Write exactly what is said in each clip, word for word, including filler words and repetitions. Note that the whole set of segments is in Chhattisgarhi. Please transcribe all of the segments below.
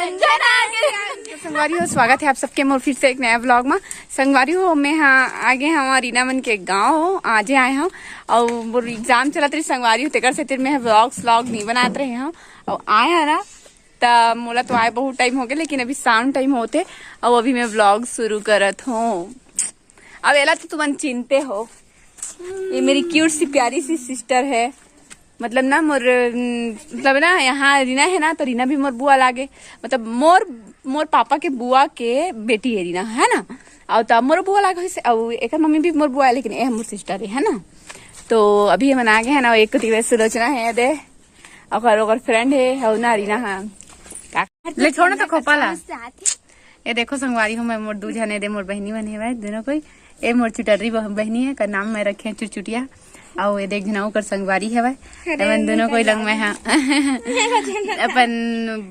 तो संगवारी हो, स्वागत है आप सबके मोर फिर से एक नया ब्लॉग में। संगवारी हो, मैं हाँ आगे हूँ रीना मन के गाँव, आजे आए हूँ। और मोर एग्जाम चलत रही संगवारी हो, तेकर से तेर मैं ब्लॉग व्लॉग नहीं बनात रहे हूँ। और आए हूँ ना, त मोला तो आए बहुत टाइम हो गया, लेकिन अभी शाम टाइम होते, और अभी मैं ब्लॉग शुरू करत हूँ। अब एला तो तुमन चिनते हो, ये मेरी क्यूट सी प्यारी सी सिस्टर है। मतलब ना मोर, मतलब ना यहाँ रीना है ना, तो रीना भी मोर बुआ लागे। मतलब मोर, मोर पापा के बुआ के बेटी है रीना, है ना। और तब मोर बुआ लागे होइसे, और एकर मम्मी भी मोर बुआ है, लेकिन ए मोर सिस्टर है, है ना। तो अभी हमन आ गए हैं ना, एक कोती सुलोचना है दे, ओकर, ओकर फ्रेंड है, और ना रीना, हाँ। का-, ले छोड़ ना तो खोपा ला। ये देखो संगवारी हो, मैं मोर दू झन, ए दे मोर बहिनी मन हेवय दोनों कोई। ए मोर चुटर्री बह-, बहिनी है, का नाम मैं रखे चुरचुटिया। अउ ए देख झन ओकर संगवारी हेवय। अरे, एमन दोनों कोई लंग मैं हाँ। अपन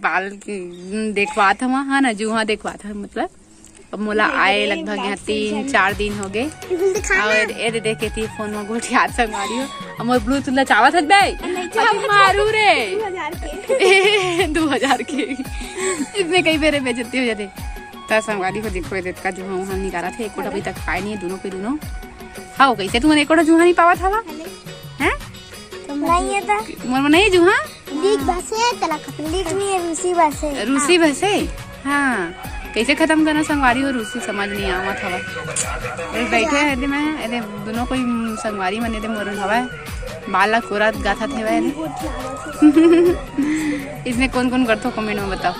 बाल के देखवात हवा, हाँ ना, जूहा देखवात हवा, मतलब अब मोला आए लगभग यहाँ तीन चार दिन हो गए। और ए दे देख के ती फोन में गोठियात संगवारी हो। अब मोर ब्लूटूथ ला चावत हस बे। नहीं, चावत। मारू रे। दू हजार के। दू हजार के। इसमें कई बेरे बेइज्जती हो जाते। त संगवारी हो देखो, ए दे का जूहा उहा निकालत हे, एको अभी तक पाए नहीं है, दोनों के दोनों। हाँ, कैसे तुमन एको जूहा नहीं पावत हवा? हैं? नहीं है तो। मोर में नहीं है जूहा? लीक बसे, तला खत्म। लीक नहीं है, रूसी बसे। रूसी बसे? हाँ। कैसे खत्म करना संगवारी हो, रूसी समझ नहीं आवत हवा। अरे बैठे हैं, ए दे मैं, ए दे दोनों कोई संगवारी मन ए दे मोर हवा, बाल ला कोरत गाथत हेवय। इसमें कौन कौन करथो, कमेंट में बताओ।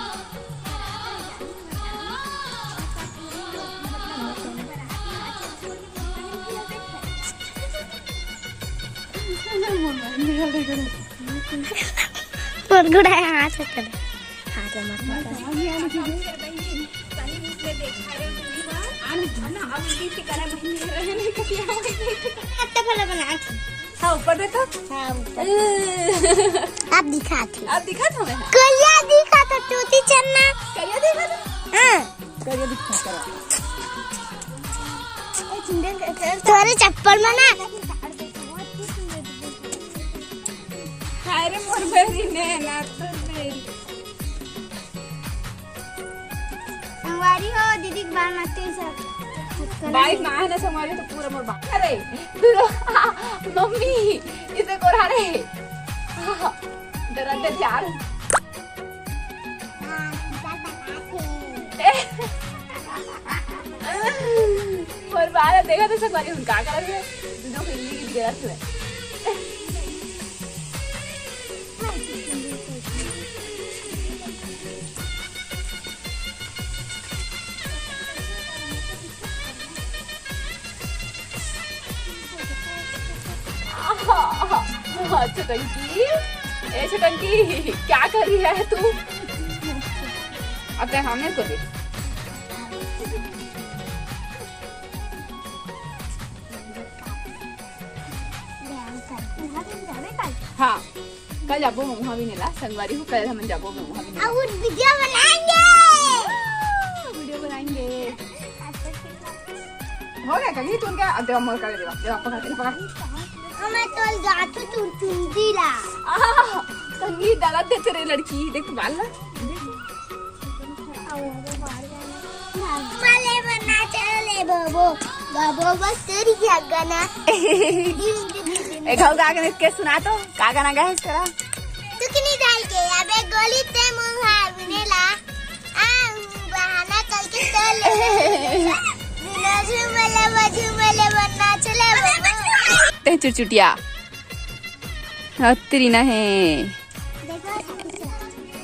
मोर गुड़ा है, हाथ से कर। हाथ से मत, मत। अत्ते भला बना। हाँ, ऊपर देखो। हाँ, ऊपर। आप दिखा थे। आप दिखा था मैं। करिया दिखा था, चोटी चन्ना। करिया दिखा था? हाँ। करिया दिखा था। तोरे चप्पल में ना। अरे मोर बहिनी ने ना तो नहीं। संगवारी हो, दीदी के बाल मत छू सब। बाइक में आए ना संगवारी तो पूरा मोर बाल। अरे, दूरो, मम्मी, इसे कोरा रे। दर्द दे यार। मोर बाल देखा तो संगवारी उनका कर रहे हैं। दोनों को इल्ली की तरह से। हाँ, छोटंकी, ए छोटंकी, क्या कर रही है तू? अब देख, हमें को देख। हाँ, कल जाबो महुआ बिने ला, संगवारी हो, कल हमन जाबो महुआ बिने ला। और वीडियो बनाएंगे। वीडियो बनाएंगे। हो गया, कहीं तुम क्या, अब देवा मोर कर देवा, देवा पकड़, देवा पकड़। हमें तो जातू तुम चुंदी ला। आह, संगीत डाला दे तेरे लड़की, देख बाल ला। मले बना चले बबो, बबो बस तेरी क्या गाना। ए, गाओ, गा के, के सुना तो, का गाना गाए तेरा? तुकनी डाल के अबे गोली ते मुंह बिनेला। आ, बहाना करके तो ले। बिना झूमले वो झूमले बना चले बबो। ते चुरचुटिया। हाँ, तेरी ना है।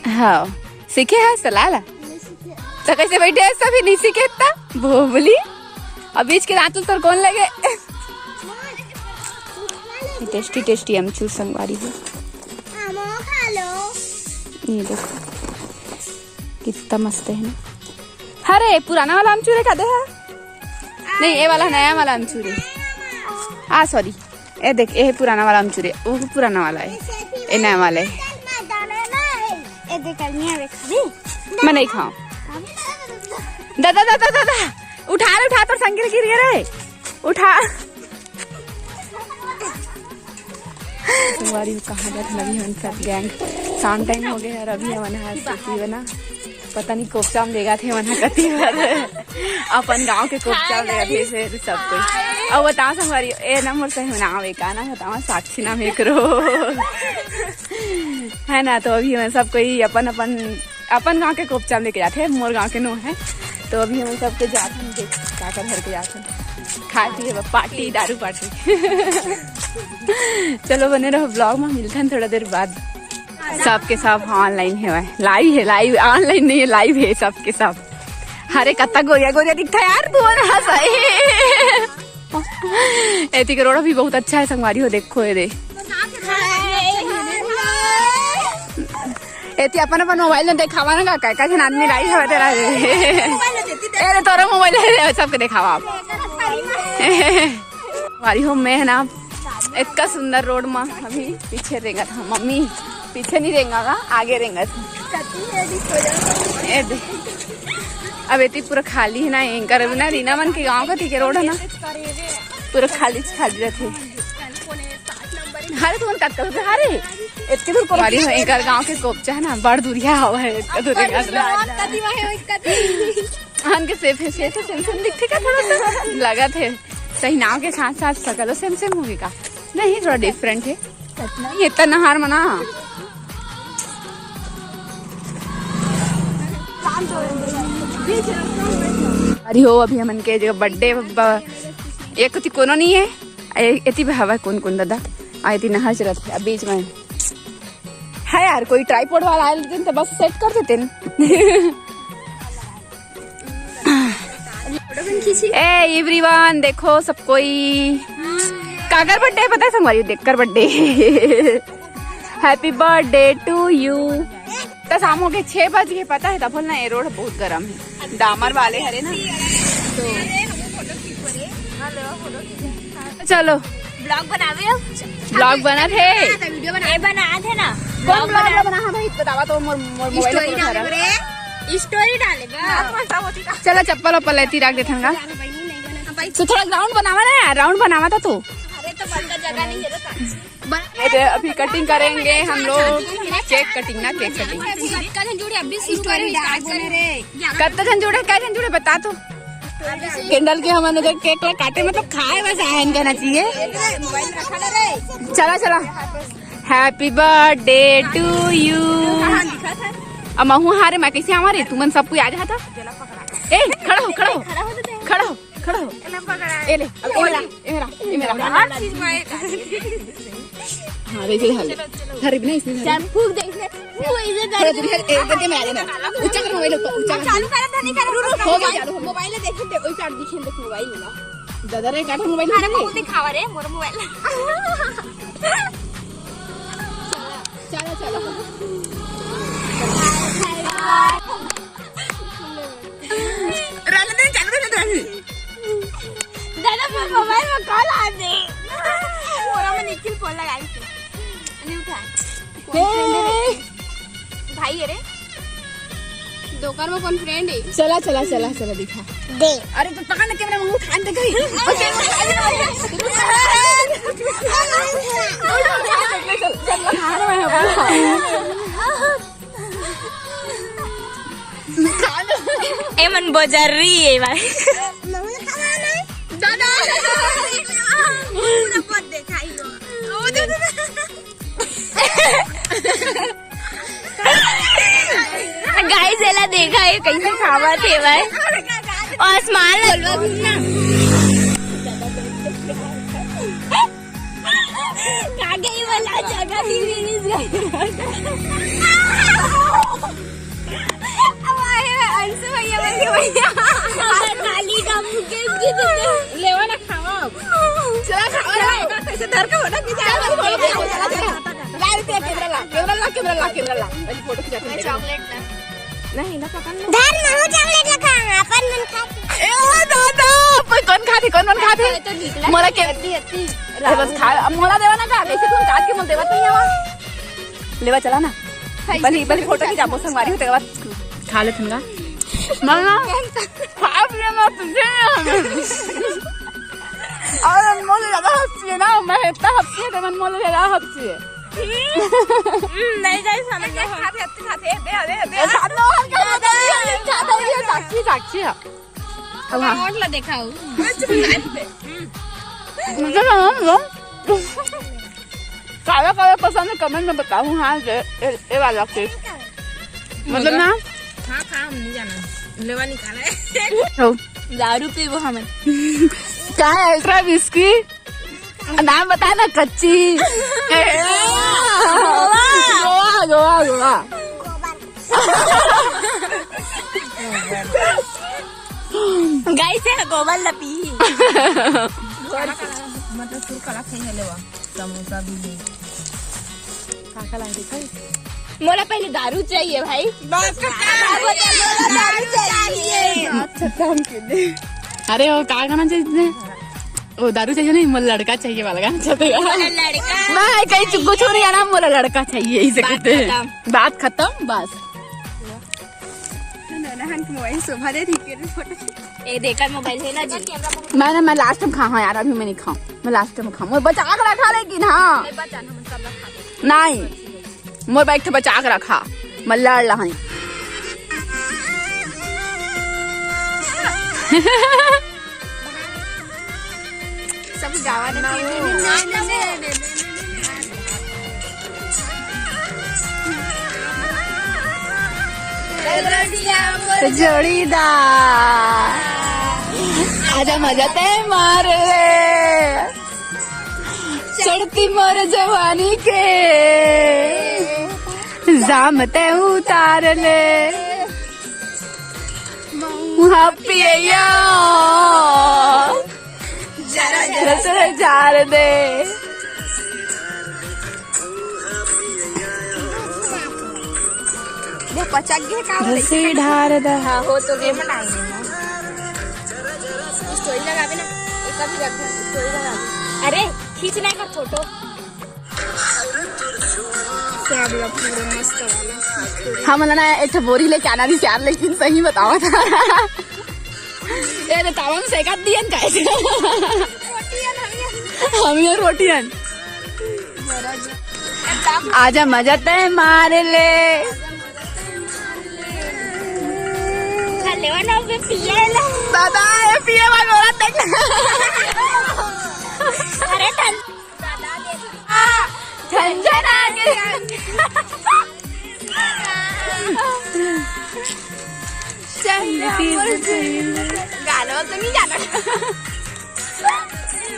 हाँ, सीखे है सलाला। तो कैसे बैठे हैं सभी, नहीं सीखे इतना? बोबली। अब बीच के दांतुल तोर कौन लगे? टेस्टी टेस्टी अमचूर संगवारी हो। ये देखो, कितना मस्त है ना। अरे, पुराना वाला अमचूर है, का दे है? नहीं, ये वाला नया वाला अमचूर है। आ, सॉरी, ए देख, ए पुराना वाला अमचूर है, वो पुराना वाला है, ए नया वाला है। ए देख, कल नहीं आवे खाबे। मैं नहीं खाऊं। दादा, दादा, दादा, उठा रे, उठा, तोर संगील गिर गए रे, उठा। तुम्हारी कहाँ जात नवी हम सब गैंग। शाम टाइम हो गया और अभी हमन हाथ से पीवे ना। पता नहीं कोपचा म लेगथे मन ह कति बार। अपन गांव के कोपचा म लेगथे सब कोई। अब बता संगवारी, ए ना मोर सही नाम हे का, ना बतावा, साक्षी नाम हे एकरो। है ना, तो अभी हमन सब कोई अपन अपन अपन गांव के कोपचा म लेके जाथे, मोर गांव के नो है। तो अभी हमन सबके जाथन, देख काकर घर के जाथन, खाए पिए बर पार्टी, दारू पार्टी। चलो बने रहो vlog में, मिलथन थोड़ा देर बाद। सबके सब online हेवय, live हे, live, online नहीं है, live है सबके सब। अरे कत्ता गोरिया गोरिया दिखता यार, तू ना सही। एती के रोड भी बहुत अच्छा है संगवारी हो, देखो ये दे। एती अपन अपन मोबाइल में देखावा ना का, का झन आदमी live हवा तेरा। अरे तोरा मोबाइल है, सबके देखावा आप। संगवारी हो, मैं है ना इतना सुंदर रोड में अभी पीछे रेंगत हंव, मम्मी पीछे नहीं रेंगा गा, आगे रेंगत हंव। ए दे। अब एती पूरा खाली है ना, एंकर अभी ना रीना मन के गांव का ठीक है रोड है ना, पूरा खाली खाली रहते। अरे तुमन कतका दूर, अरे एतके दूर को हमारी एंकर गांव के कोपचा है ना, बड़ दूरिया हवा है, एतका दूर रेंगत हंव। हन के सेफ है, सेफ है, सेम सेम दिखथे का थोड़ा सा? लगत है। सही नाव के साथ साथ सकलो सेम सेम होगे का? नहीं, थोड़ा different है। ये इतना नहार मना। अरे हो, अभी हमन के जो birthday ब-, एक तो कोनो नहीं है, ए-, एती हवा कौन कौन दादा, आ एती नहर चलत है, अब बीच में है यार, कोई tripod वाला आए लेते तो बस set कर देते न। ए everyone, देखो सब कोई, काकर birthday पता है संगवारी? देख कर birthday। Happy birthday to you। तो शाम हो गए, छह बज गए, पता है तब बोल ना, ये रोड बहुत गर्म है, डामर वाले हरे ना। तो चलो vlog बनावे अब। Vlog बनत हे। वीडियो बना, ए बना थे ना। कौन vlog बना? बना? हाँ भाई, बतावा तो मोर, मोर मोबाइल story में डाले रे। Story डाले बा। चलो चप्पल वप्पल लेती रख देथन गा। तो थोड़ा round बनावा ना यार, round बनावा था तू। अरे तो बंदा जगह नहीं है रे। ये दे, अभी cutting करेंगे हम लोग, cake cutting ना, cake cutting। कल हम जुड़े अभी शुरू करेंगे। कत्ता झन जुड़े, कै झन जुड़े बता तो। Candle के हमन उधर cake ला काटे, मतलब खाए बस आए हैं कहना चाहिए। चला चला। Happy birthday to you। अब महू हारे मैं कैसे आवा रे, तुमन सब कोई आ जाता। ए खड़ा हो, खड़ा हो, खड़ा हो, खड़ा हो। ए ले, अब ए मेरा, ए मेरा, ए मेरा। हर चीज में एक आदमी। हाँ, देख ले, हर, हर इतना इसने धर। फूक दे इसने। वो इधर थोड़ा दूर है, ए, इधर के में आ जाना। ऊंचा कर मोबाइल ऊपर, ऊंचा कर। चालू कर, धनी कर। हो गया चालू। मोबाइल देखे थे, ओई काट दिखे देख मोबाइल में। दादा रे, काट मोबाइल अरे, में। मुंह दिखावा रे, मोर मोबाइल। चलो, चलो। रहने दे, चालू रहने दे अभी। दादा, मोर मोबाइल में कॉल आ दे। मोरा में निखिल फोन लगाई थी। नहीं उठा। कौन friend है रे? भाई है रे। दोकर में कौन friend है? चला, चला, चला, चला, दिखा। दे। अरे, तो पकड़ ना camera, मुंह खान दे गई। ए मन बजर रही है भाई। दादा। Guys, एला देखा है कैसे खावत हे भाई। आसमान में बोलवा घूमना। कागे वाला जगह थी, release गई। अब आए हैं अंशु भैया, बोल के भैया। काली का मुकेश की तो लेवा ना खावा। चला खावा ना, ऐसे धर के होना कि जा। लाइव पे camera ला, camera ला, camera ला, camera ला। अरे photo खिंचा के। Chocolate ना। नहीं ना, पकड़ ना। धर महू chocolate ला खा, अपन मन खा। ए ओ दादा, अपन कौन खाथे, कौन कौन खाथे? तो निकला मोला के अति, अति। ए, बस खा, अब मोला देवा ना का, कैसे तुम काट के मोला देवा तो नहीं आवा। लेवा चला ना। बली, बली photo खिंचाबो संगवारी हो, तेकर बाद खा ले थंगा। मम्मा, खाब ले मत तुझे। और अनमोल ज्यादा हंसती है ना, मैं इतना हंसती है, तो अनमोल ज्यादा हंसती है। हम्म, नहीं जाए समझ में। खाते, खाते, खाते, दे, दे, दे। ए, साथ में और क्या होता है? हाँ। होठ ला देखाओ। मतलब हम लोग काला काला पसंद है, कमेंट में बताओ। हाँ, ये, ये, ये वाला के मतलब ना। हाँ, खा, हम नहीं जाना। लेवा निकाला है। हो। दारू पीबो हमें। का है? Ultra whisky. नाम बता ना, कच्ची। गोवा, गोवा, गोवा। गाइस, ये गोबर लपी। मतलब, सुर कला खाई है, लेवा। समोसा भी ले। का का लागे खाई? मोला पहले दारू चाहिए भाई। बस, दारू चाहिए, मोला दारू चाहिए। अच्छा, काम के दे। अरे, वो का गाना चाहिए तुझे? वो दारू चाहिए नहीं, मोला लड़का चाहिए वाला गाना चाहिए। मोला लड़का। मैं कहीं चुप, कुछ नहीं आना, मोला लड़का चाहिए, इसे बात कहते हैं। खत्म। बात खत्म, बस। नहन के मोबाइल शोभा दे रही है, फोटो। ए, देखा मोबाइल है ना जी। मैं ना, मैं लास्ट में खाऊँ यार, अभी मैं नहीं खाऊँ, मैं लास्ट में खाऊँ। मोर बचा के रखा, लेकिन हाँ। नहीं बचा ना, हम सब लोग खा लेंगे। नहीं, मोर बैग तो बचा के रखा, मैं लड़ रहा हूँ। सब गावा ना। जोड़ीदार, आजा मजा ते मार ले, चढ़ती मोर जवानी के, जाम ते उतार ले। मुहा पियैया, जरा जरा से झाड़ दे। वो पचक गए का? रसी ढार दे। हाँ, हो तो गए। स्टोरी लगावे ना, एक अभी रख दे, स्टोरी लगावे। अरे, खींचना है का फोटो? सब लोग पूरे मस्त वाला। हम ना एक ठो बोरी लेके आना रही यार, लेकिन सही बताओ था। ए रे, तावा में सेकत दियन का? हम ये रोटियन। आजा मजा ते मार ले। लेवा ना, अबे पिए ला। दादा, ये पिए वाला औरत देख। अरे, ठंड। झंझन आ गई। गाना तो नहीं जाना।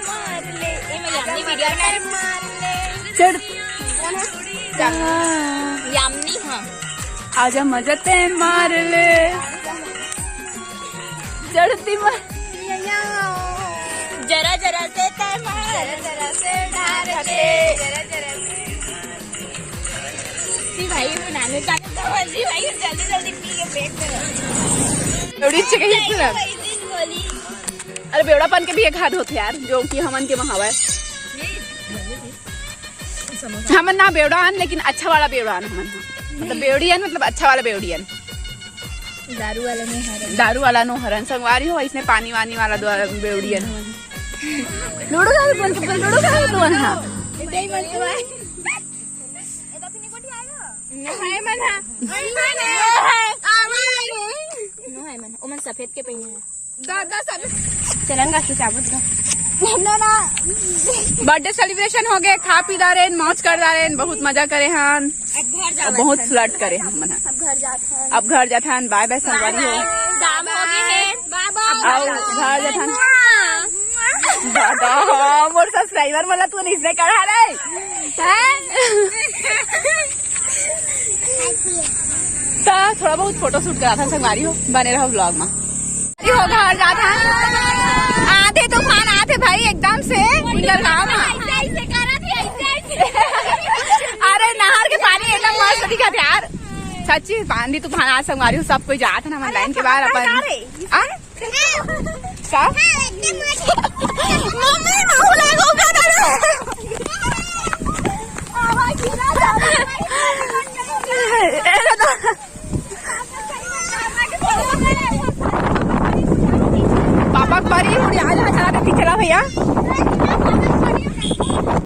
मार ले। ए, मैं यामिनी वीडियो बना रही। चढ़। कौन है? यामिनी, हाँ। आजा मजा ते मार ले। चढ़ती मा-, जरा जरा से तय मार। जरा जरा से डार दे। जरा जरा से। जी भाई, वो नानू का तो जी भाई, जल्दी जल्दी पी के पेट में रहो। थोड़ी अच्छी कही थी ना। भाई, दिन बोली। अरे, बेवड़ापन के भी एक हद होथे यार, जो कि हमन के म हवय। हमन ना बेवड़ान, लेकिन अच्छा वाला बेवड़ान हमन ह। मतलब बेवड़ियन, मतलब अच्छा वाला बेवड़ियन। दारू वाला नो हरन। दारू वाला नो हरन, संगवारी हो, इसने पानी वानी वाला द्वारा बेवड़ियन। लूडो का भी बन के, लूडो का भी बन, हाँ। नहीं मन तो है। नहीं मन है। नहीं मन है। नो है मन। ओमन सफेद के पहिने हैं। दादा सब चलन का खिंचावत का। ना, ना। बर्थडे सेलिब्रेशन हो गए, खा पी डारेन, मौज कर डारेन, बहुत मजा करे हन, अब घर जावत बहुत हन। फ्लर्ट करे हन मन। अब घर जात हन। अब घर जात हन, बाय बाय संगवारी हो। शाम हो गए हैं। बाय बाय। आओ, घर जात हन। दादा, मोर सब्सक्राइबर वाला तू नहीं से करा रे। हैं? त थोड़ा बहुत फोटो शूट करा था संगवारी हो, बने रहो व्लॉग में। हो घर जात हन। आंधी तूफान आथे भाई एकदम से गुंजरगांव में। अरे नहर के पानी एकदम मस्त दिखत हे यार। सच्ची आंधी तूफान आज संगवारी हो, सब कोई जात हे ना मन लाइन के बाहर अपन। आ? का? Mummy, mummy,